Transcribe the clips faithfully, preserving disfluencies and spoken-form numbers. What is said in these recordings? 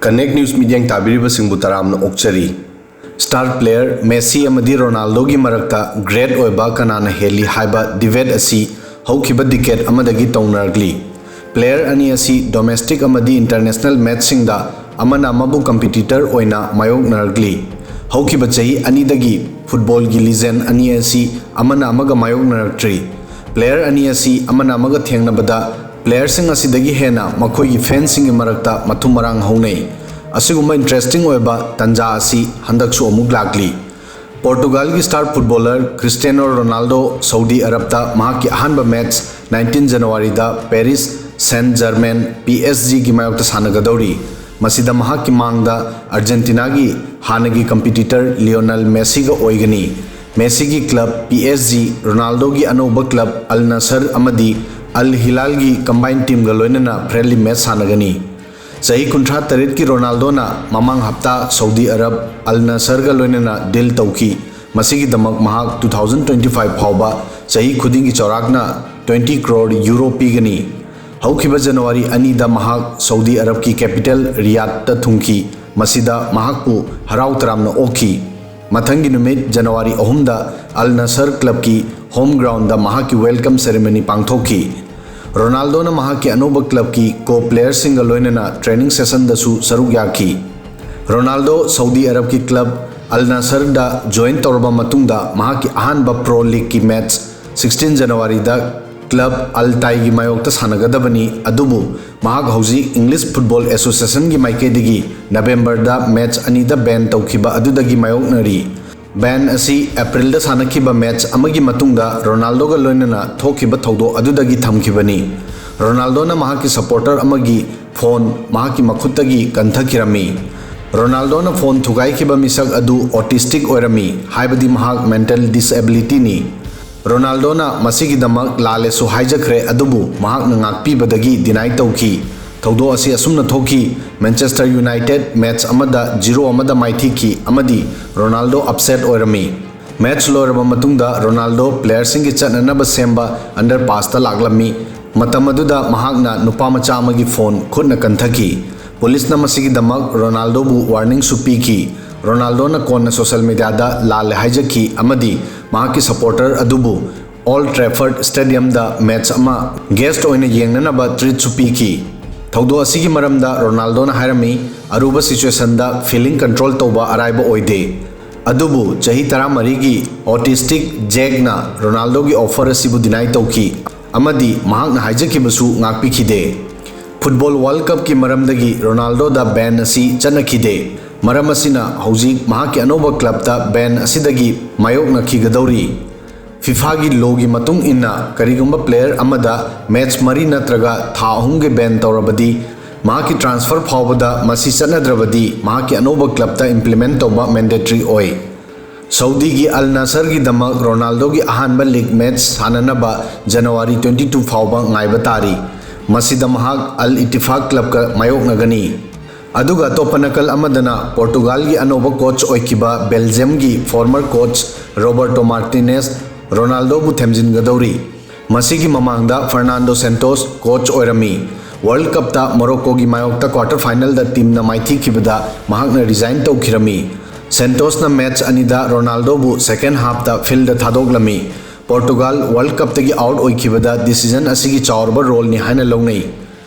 Connect News ꯃꯤꯠꯌꯦꯡ ꯇꯥꯕꯤꯔꯤꯕꯁꯤꯡꯕꯨ ꯇꯔꯥꯝꯅ ꯑꯣꯛꯆꯔꯤ꯫ Star player Messi ꯑꯃꯗꯤ Ronaldoꯒꯤ ꯃꯔꯛꯇ great ꯑꯣꯏꯕ ꯀꯅꯥꯅ ꯍꯦꯜꯂꯤ ꯍꯥꯏꯕ debate ꯑꯁꯤ ꯍꯧꯈꯤꯕ decade ꯑꯃꯗꯒꯤ ꯇꯧꯅꯔꯛꯂꯤ꯫ Player ꯑꯅꯤ ꯑꯁꯤ domestic ꯑꯃꯗꯤ international matchꯁꯤꯡꯗ ꯑꯃꯅ ꯑꯃꯕꯨ competitor ꯑꯣꯏꯅ ꯃꯥꯌꯣꯛꯅꯔꯛꯂꯤ꯫ ꯍꯧꯈꯤꯕ ꯆꯍꯤ ꯑꯅꯤꯗꯒꯤ footballꯒꯤ legend ꯑꯅꯤ ꯑꯁꯤ ꯑꯃꯅ ꯑꯃꯒ ꯃꯥꯌꯣꯛꯅꯔꯛꯇ꯭ꯔꯤ꯫ Player ꯑꯅꯤ ꯑꯁꯤ ꯑꯃꯅ ꯑꯃꯒ ꯊꯦꯡꯅꯕꯗ playerꯁꯤꯡ ꯑꯁꯤꯗꯒꯤ ꯍꯦꯟꯅ ꯃꯈꯣꯏꯒꯤ fanꯁꯤꯡꯒꯤ ꯃꯔꯛꯇ ꯃꯊꯨꯝ ꯃꯔꯥꯡ ꯍꯧꯅꯩ꯫ ꯑꯁꯤꯒꯨꯝꯕ interesting ꯑꯣꯏꯕ ꯇꯥꯟꯖꯥ ꯑꯁꯤ ꯍꯟꯗꯛꯁꯨ ꯑꯃꯨꯛ ꯂꯥꯛꯂꯤ꯫ Portugalꯒꯤ star footballer Cristiano Ronaldo Saudi ꯑꯔꯕꯇ ꯃꯍꯥꯛꯀꯤ ꯑꯍꯥꯟꯕ match nineteen Januaryꯗ Paris Saint-Germain, PSGꯒꯤ ꯃꯥꯌꯣꯛꯇ ꯁꯥꯟꯅꯒꯗꯧꯔꯤ꯫ ꯃꯁꯤꯗ ꯃꯍꯥꯛꯀꯤ ꯃꯥꯡꯗ Argentinaꯒꯤ ꯍꯥꯟꯅꯒꯤ competitor Lionel Messiꯒ ꯑꯣꯏꯒꯅꯤ꯫ Messiꯒꯤ club PSG, Ronaldoꯒꯤ ꯑꯅꯧꯕ club Al Nassr ꯑꯃꯗꯤ Al Hilalꯒꯤ combined teamꯒ ꯂꯣꯏꯅꯅ friendly match ꯁꯥꯟꯅꯒꯅꯤ꯫ ꯆꯍꯤ ꯀꯨꯟꯊ꯭ꯔꯥ ꯇꯔꯦꯠꯀꯤ Ronaldoꯅ ꯃꯃꯥꯡ ꯍꯞꯇꯥ ꯁꯥꯎꯗꯤ ꯑꯔꯕ Al Nassrꯒ ꯂꯣꯏꯅꯅ deal ꯇꯧꯈꯤ꯫ ꯃꯁꯤꯒꯤꯗꯃꯛ ꯃꯍꯥꯛ two thousand twenty five ꯐꯥꯎꯕ ꯆꯍꯤ ꯈꯨꯗꯤꯡꯒꯤ ꯆꯥꯎꯔꯥꯛꯅ twenty crore euro ꯄꯤꯒꯅꯤ꯫ ꯍꯧꯈꯤꯕ January ꯑꯅꯤꯗ ꯃꯍꯥꯛ ꯁꯥꯎꯗꯤ ꯑꯔꯕꯀꯤ capital ꯔꯤꯌꯥꯗꯇ ꯊꯨꯡꯈꯤ꯫ ꯃꯁꯤꯗ ꯃꯍꯥꯛꯄꯨ ꯍꯔꯥꯎ ꯇꯔꯥꯝꯅ ꯑꯣꯛꯈꯤ꯫ ꯃꯊꯪꯒꯤ ꯅꯨꯃꯤꯠ January ꯑꯍꯨꯝꯗ Al Nassr clubꯀꯤ home groundꯗ ꯃꯍꯥꯛꯀꯤ welcome ceremony ꯄꯥꯡꯊꯣꯛꯈꯤ꯫ Ronaldoꯅ ꯃꯍꯥꯛꯀꯤ ꯑꯅꯧꯕ clubꯀꯤ co-playerꯁꯤꯡꯒ ꯂꯣꯏꯅꯅ training sessionꯗꯁꯨ ꯁꯔꯨꯛ ꯌꯥꯈꯤ꯫ Ronaldo ꯁꯥꯎꯗꯤ ꯑꯔꯕꯀꯤ club Al Nassrꯗ join ꯇꯧꯔꯕ ꯃꯇꯨꯡꯗ ꯃꯍꯥꯛꯀꯤ ꯑꯍꯥꯟꯕ pro leagueꯀꯤ match sixteen Januaryꯗ club Al Ittihadꯀꯤ ꯃꯥꯌꯣꯛꯇ ꯁꯥꯟꯅꯒꯗꯕꯅꯤ, ꯑꯗꯨꯕꯨ ꯃꯍꯥꯛ ꯍꯧꯖꯤꯛ English Football Associationꯒꯤ ꯃꯥꯏꯀꯩꯗꯒꯤ Novemberꯗ match ꯑꯅꯤꯗ ban ꯇꯧꯈꯤꯕ ꯑꯗꯨꯗꯒꯤ ꯃꯥꯌꯣꯛꯅꯔꯤ꯫ Ban ꯑꯁꯤ Aprilꯗ ꯁꯥꯟꯅꯈꯤꯕ match ꯑꯃꯒꯤ ꯃꯇꯨꯡꯗ Ronaldoꯒ ꯂꯣꯏꯅꯅ ꯊꯣꯛꯈꯤꯕ ꯊꯧꯗꯣꯛ ꯑꯗꯨꯗꯒꯤ ꯊꯝꯈꯤꯕꯅꯤ꯫ Ronaldoꯅ ꯃꯍꯥꯛꯀꯤ supporter ꯑꯃꯒꯤ phone ꯃꯍꯥꯛꯀꯤ ꯃꯈꯨꯠꯇꯒꯤ ꯀꯟꯊꯈꯤꯔꯝꯃꯤ꯫ Ronaldoꯅ phone ꯊꯨꯒꯥꯏꯈꯤꯕ ꯃꯤꯁꯛ ꯑꯗꯨ autistic ꯑꯣꯏꯔꯝꯃꯤ, ꯍꯥꯏꯕꯗꯤ ꯃꯍꯥꯛ mental disabilityꯅꯤ꯫ Ronaldoꯅ ꯃꯁꯤꯒꯤꯗꯃꯛ ꯂꯥꯜꯂꯦꯁꯨ ꯍꯥꯏꯖꯈ꯭ꯔꯦ, ꯑꯗꯨꯕꯨ ꯃꯍꯥꯛꯅ ꯉꯥꯛꯄꯤꯕꯗꯒꯤ deny ꯇꯧꯈꯤ꯫ ꯊꯧꯗꯣꯛ ꯑꯁꯤ ꯑꯁꯨꯝꯅ ꯊꯣꯛꯈꯤ, Manchester United match ꯑꯃꯗ zero ꯑꯃꯗ ꯃꯥꯏꯊꯤꯈꯤ ꯑꯃꯗꯤ Ronaldo upset ꯑꯣꯏꯔꯝꯃꯤ꯫ Match ꯂꯣꯏꯔꯕ ꯃꯇꯨꯡꯗ Ronaldo playerꯁꯤꯡꯒꯤ ꯆꯠꯅꯅꯕ ꯁꯦꯝꯕ underpassꯇ ꯂꯥꯛꯂꯝꯃꯤ꯫ ꯃꯇꯝ ꯑꯗꯨꯗ ꯃꯍꯥꯛꯅ ꯅꯨꯄꯥ ꯃꯆꯥ ꯑꯃꯒꯤ phone ꯈꯨꯠꯅ ꯀꯟꯊꯈꯤ꯫ ꯄꯨꯂꯤꯁꯅ ꯃꯁꯤꯒꯤꯗꯃꯛ ꯔꯣꯅꯥꯜꯗꯣꯕꯨ ꯋꯥꯔꯅꯤꯡꯁꯨ ꯄꯤꯈꯤ꯫ ꯔꯣꯅꯥꯜꯗꯣꯅ ꯀꯣꯟꯅ ꯁꯣꯁꯤꯌꯦꯜ ꯃꯤꯗꯤꯌꯥꯗ ꯂꯥꯜꯂꯦ ꯍꯥꯏꯖꯈꯤ ꯑꯃꯗꯤ ꯃꯍꯥꯛꯀꯤ ꯁꯄꯣꯔꯇꯔ ꯑꯗꯨꯕꯨ ꯑꯣꯜ ꯇ꯭ꯔꯦꯐꯔꯗ ꯁ꯭ꯇꯦꯗꯤꯌꯝꯗ ꯃꯦꯆ ꯑꯃ ꯒꯦꯁ ꯑꯣꯏꯅ ꯌꯦꯡꯅꯅꯕ ꯇ꯭ꯔꯤꯠꯁꯨ ꯄꯤꯈꯤ꯫ ꯊꯧꯗꯣꯛ ꯑꯁꯤꯒꯤ ꯃꯔꯝꯗ ꯔꯣꯅꯥꯜꯗꯣꯅ ꯍꯥꯏꯔꯝꯃꯤ, "ꯑꯔꯨꯕ ꯁꯤꯆꯨꯋꯦꯁꯟꯗ ꯐꯤꯂꯤꯡ ꯀꯟꯇ꯭ꯔꯣꯜ ꯇꯧꯕ ꯑꯔꯥꯏꯕ ꯑꯣꯏꯗꯦ꯫ ꯑꯗꯨꯕꯨ ꯆꯍꯤ ꯇꯔꯥꯃꯔꯤꯒꯤ ꯑꯣꯇꯤꯁꯇꯤꯛ ꯖꯦꯛꯅ ꯔꯣꯅꯥꯜꯗꯣꯒꯤ ꯑꯣꯐꯔ ꯑꯁꯤꯕꯨ ꯗꯤꯅꯥꯏ ꯇꯧꯈꯤ ꯑꯃꯗꯤ ꯃꯍꯥꯛꯅ ꯍꯥꯏꯖꯈꯤꯕꯁꯨ ꯉꯥꯛꯄꯤꯈꯤꯗꯦ꯫ ꯐꯨꯠꯕꯣꯜ ꯋꯥꯔꯜꯗ ꯀꯞꯀꯤ ꯃꯔꯝꯗꯒꯤ ꯔꯣꯅꯥꯜꯗꯣꯗ ꯕꯦꯟ ꯑꯁꯤ ꯆꯠꯅꯈꯤꯗꯦ꯫ ꯃꯔꯝ ꯑꯁꯤꯅ ꯍꯧꯖꯤꯛ ꯃꯍꯥꯛꯀꯤ ꯑꯅꯧꯕ ꯀ꯭ꯂꯕꯇ ꯕꯦꯟ ꯑꯁꯤꯗꯒꯤ ꯃꯥꯌꯣꯛꯅꯈꯤꯒꯗꯧꯔꯤ꯫ ꯐꯤꯐꯥꯒꯤ ꯂꯣꯒꯤ ꯃꯇꯨꯡ ꯏꯟꯅ ꯀꯔꯤꯒꯨꯝꯕ ꯄ꯭ꯂꯦꯌꯔ ꯑꯃꯗ ꯃꯦꯆ ꯃꯔꯤ ꯅꯠꯇ꯭ꯔꯒ ꯊꯥ ꯑꯍꯨꯝꯒꯤ ꯕꯦꯟ ꯇꯧꯔꯕꯗꯤ, ꯃꯍꯥꯛꯀꯤ ꯇ꯭ꯔꯥꯟꯁꯐꯔ ꯐꯥꯎꯕꯗ ꯃꯁꯤ ꯆꯠꯅꯗ꯭ꯔꯕꯗꯤ ꯃꯍꯥꯛꯀꯤ ꯑꯅꯧꯕ ꯀ꯭ꯂꯕꯇ ꯏꯝꯄ꯭ꯂꯤꯃꯦꯟ ꯇꯧꯕ ꯃꯦꯟꯗꯦꯇꯔꯤ ꯑꯣꯏ꯫ ꯁꯧꯗꯤꯒꯤ ꯑꯜ ꯅꯁꯔꯒꯤꯗꯃꯛ ꯔꯣꯅꯥꯜꯗꯣꯒꯤ ꯑꯍꯥꯟꯕ ꯂꯤꯒ ꯃꯦꯆ ꯁꯥꯟꯅꯅꯕ ꯖꯅꯋꯥꯔꯤ ꯇ꯭ꯋꯦꯟꯇꯤ ꯇꯨ ꯐꯥꯎꯕ ꯉꯥꯏꯕ ꯇꯥꯔꯤ꯫ ꯃꯁꯤꯗ ꯃꯍꯥꯛ ꯑꯜ ꯏꯇꯤꯐꯥꯛ ꯀ꯭ꯂꯕꯀ ꯃꯥꯌꯣꯛꯅꯒꯅꯤ꯫ ꯑꯗꯨꯒ ꯑꯇꯣꯞꯄ ꯅꯥꯀꯜ ꯑꯃꯗꯅ ꯄꯣꯔꯇꯨꯒꯥꯜꯒꯤ ꯑꯅꯧꯕ ꯀꯣꯆ ꯑꯣꯏꯈꯤꯕ ꯕꯦꯜꯖꯤꯌꯝꯒꯤ ꯐꯣꯔꯃꯔ ꯀꯣꯆ ꯔꯣꯕꯔꯇꯣ ꯃꯥꯔꯇꯤꯅꯦꯁ ꯔꯣꯅꯥꯜꯗꯣꯕꯨ ꯊꯦꯝꯖꯤꯟꯒꯗꯧꯔꯤ꯫ ꯃꯁꯤꯒꯤ ꯃꯃꯥꯡꯗ ꯐꯔꯅꯥꯟꯗꯣ ꯁꯦꯟꯇꯣꯁ ꯀꯣꯆ ꯑꯣꯏꯔꯝꯃꯤ꯫ ꯋꯥꯔꯜꯗ ꯀꯞꯇ ꯃꯣꯔꯣꯀꯣꯒꯤ ꯃꯥꯌꯣꯛꯇ ꯀ꯭ꯋꯥꯔꯇꯔ ꯐꯥꯏꯅꯦꯜꯗ ꯇꯤꯝꯅ ꯃꯥꯏꯊꯤꯈꯤꯕꯗ ꯃꯍꯥꯛꯅ ꯔꯤꯖꯥꯏꯟ ꯇꯧꯈꯤꯔꯝꯃꯤ꯫ ꯁꯦꯟꯇꯣꯁꯅ ꯃꯦꯆ ꯑꯅꯤꯗ ꯔꯣꯅꯥꯜꯗꯣꯕꯨ ꯁꯦꯀꯦꯟ ꯍꯥꯐꯇ ꯐꯤꯜꯗ ꯊꯥꯗꯣꯛꯂꯝꯃꯤ꯫ ꯄꯣꯔꯇꯨꯒꯥꯜ ꯋꯥꯔꯜꯗ ꯀꯞꯇꯒꯤ ꯑꯥꯎꯠ ꯑꯣꯏꯈꯤꯕꯗ ꯗꯤꯁꯤꯖꯟ ꯑꯁꯤꯒꯤ ꯆꯥꯎꯔꯕ ꯔꯣꯜꯅꯤ ꯍꯥꯏꯅ ꯂꯧꯅꯩ꯫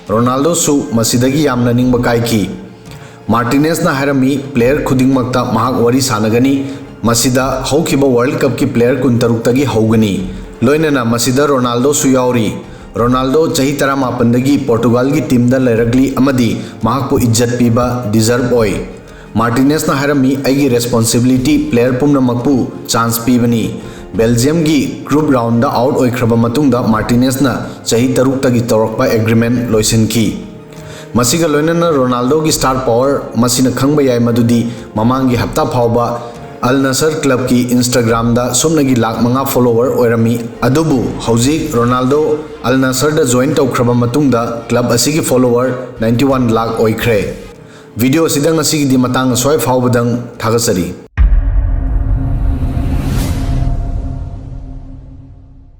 ꯔꯣꯅꯥꯜꯗꯣꯁꯨ ꯃꯁꯤꯗꯒꯤ ꯌꯥꯝꯅ ꯅꯤꯡꯕ ꯀꯥꯏꯈꯤ꯫ ꯃꯥꯔꯇꯤꯅꯦꯁꯅ ꯍꯥꯏꯔꯝꯃꯤ, "ꯄ꯭ꯂꯦꯌꯔ ꯈꯨꯗꯤꯡꯃꯛꯇ ꯃꯍꯥꯛ ꯋꯥꯔꯤ ꯁꯥꯟꯅꯒꯅꯤ꯫ ꯃꯁꯤꯗ ꯍꯧꯈꯤꯕ ꯋꯥꯔꯜꯗ ꯀꯞꯀꯤ ꯄ꯭ꯂꯦꯌꯔ ꯀꯨꯟꯇꯔꯨꯛꯇꯒꯤ ꯍꯧꯒꯅꯤ, ꯂꯣꯏꯅꯅ ꯃꯁꯤꯗ ꯔꯣꯅꯥꯜꯗꯣꯁꯨ ꯌꯥꯎꯔꯤ꯫ ꯔꯣꯅꯥꯜꯗꯣ ꯆꯍꯤ ꯇꯔꯥꯃꯥꯄꯟꯗꯒꯤ ꯄꯣꯔꯇꯨꯒꯥꯜꯒꯤ ꯇꯤꯝꯗ ꯂꯩꯔꯛꯂꯤ ꯑꯃꯗꯤ ꯃꯍꯥꯛꯄꯨ ꯏꯖꯠ ꯄꯤꯕ ꯗꯤꯖꯔꯕ ꯑꯣꯏ꯫" ꯃꯥꯔꯇꯤꯅꯦꯁꯅ ꯍꯥꯏꯔꯝꯃꯤ, "ꯑꯩꯒꯤ ꯔꯦꯁꯄꯣꯟꯁꯤꯕꯤꯂꯤꯇꯤ ꯄ꯭ꯂꯦꯌꯔ ꯄꯨꯝꯅꯃꯛꯄꯨ ꯆꯥꯟꯁ ꯄꯤꯕꯅꯤ꯫" ꯕꯦꯜꯖꯤꯌꯝꯒꯤ ꯒ꯭ꯔꯨꯞ ꯔꯥꯎꯟꯗ ꯑꯥꯎꯠ ꯑꯣꯏꯈ꯭ꯔꯕ ꯃꯇꯨꯡꯗ ꯃꯥꯔꯇꯤꯅꯦꯁꯅ ꯆꯍꯤ ꯇꯔꯨꯛꯇꯒꯤ ꯇꯧꯔꯛꯄ ꯑꯦꯒ꯭ꯔꯤꯃꯦꯟ ꯂꯣꯏꯁꯤꯟꯈꯤ꯫ ꯃꯁꯤꯒ ꯂꯣꯏꯅꯅ ꯔꯣꯅꯥꯜꯗꯣꯒꯤ ꯁ꯭ꯇꯥꯔ ꯄꯥꯋꯔ ꯃꯁꯤꯅ ꯈꯪꯕ ꯌꯥꯏ ꯃꯗꯨꯗꯤ ꯃꯃꯥꯡꯒꯤ ꯍꯞꯇꯥ ꯐꯥꯎꯕ ꯑꯜ ꯅꯁꯔ ꯀ꯭ꯂꯕꯀꯤ ꯏꯟꯁꯇꯥꯒ꯭ꯔꯥꯝꯗ ꯁꯨꯞꯅꯒꯤ ꯂꯥꯛ ꯃꯉꯥ ꯐꯣꯂꯣꯋꯔ ꯑꯣꯏꯔꯝꯃꯤ꯫ ꯑꯗꯨꯕꯨ ꯍꯧꯖꯤꯛ ꯔꯣꯅꯥꯜꯗꯣ ꯑꯜ ꯅꯁꯔꯗ ꯖꯣꯏꯟ ꯇꯧꯈ꯭ꯔꯕ ꯃꯇꯨꯡꯗ ꯀ꯭ꯂꯕ ꯑꯁꯤꯒꯤ ꯐꯣꯂꯣꯋꯔ ꯅꯥꯏꯟꯇꯤ ꯋꯥꯟ ꯂꯥꯛ ꯑꯣꯏꯈ꯭ꯔꯦ꯫ ꯚꯤꯗꯤꯑꯣ ꯑꯁꯤꯗ ꯉꯁꯤꯒꯤꯗꯤ ꯃꯇꯥꯡ ꯑꯁ꯭ꯋꯥꯏ ꯐꯥꯎꯕꯗꯪ꯫ ꯊꯥꯒꯠꯆꯔꯤ꯫